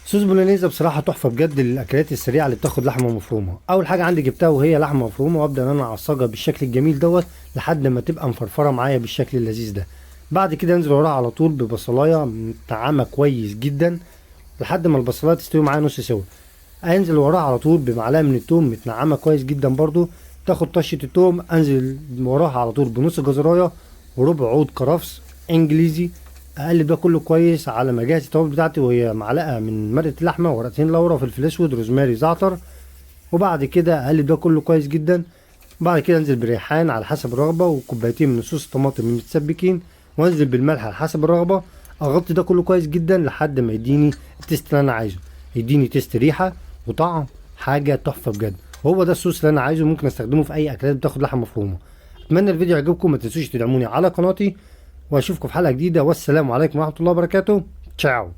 صوص بولونيزا بصراحة تحفة بجد للاكلات السريعة اللي بتاخد لحمه مفرومه. اول حاجة عندي جبتها وهي لحمه مفرومه، وابدا ان انا اعصجها بالشكل الجميل دوت لحد ما تبقى مفرفره معايا بالشكل اللذيذ ده. بعد كده انزل وراها على طول ببصلايه متنعمه كويس جدا لحد ما البصلايه تستوي معايا نص سوا. انزل وراها على طول بمعلقه من التوم متنعمه كويس جدا برضو، تاخد طشه التوم. انزل وراها على طول بنص جزرايه وربع عود كرفس انجليزي. اقلب ده كله كويس على ما اجهز التوابل بتاعتي، وهي معلقه من مرقه اللحمة، ورقتين لورا، فلفل اسود، روزماري، زعتر. وبعد كده اقلب ده كله كويس جدا. بعد كده انزل بريحان على حسب الرغبة، وكوبايتين من صوص الطماطم المتسبكين، وانزل بالملح على حسب الرغبة. اغطي ده كله كويس جدا لحد ما يديني ال taste اللي انا عايزه، يديني taste، ريحه وطعم، حاجة تحفة بجد. وهو ده الصوص اللي انا عايزه، ممكن استخدمه في اي اكلات بتاخد لحمه مفرومه. اتمنى الفيديو يعجبكم، ما تنسوش تدعموني على قناتي، واشوفكم في حلقة جديدة. والسلام عليكم ورحمة الله وبركاته. تشاو.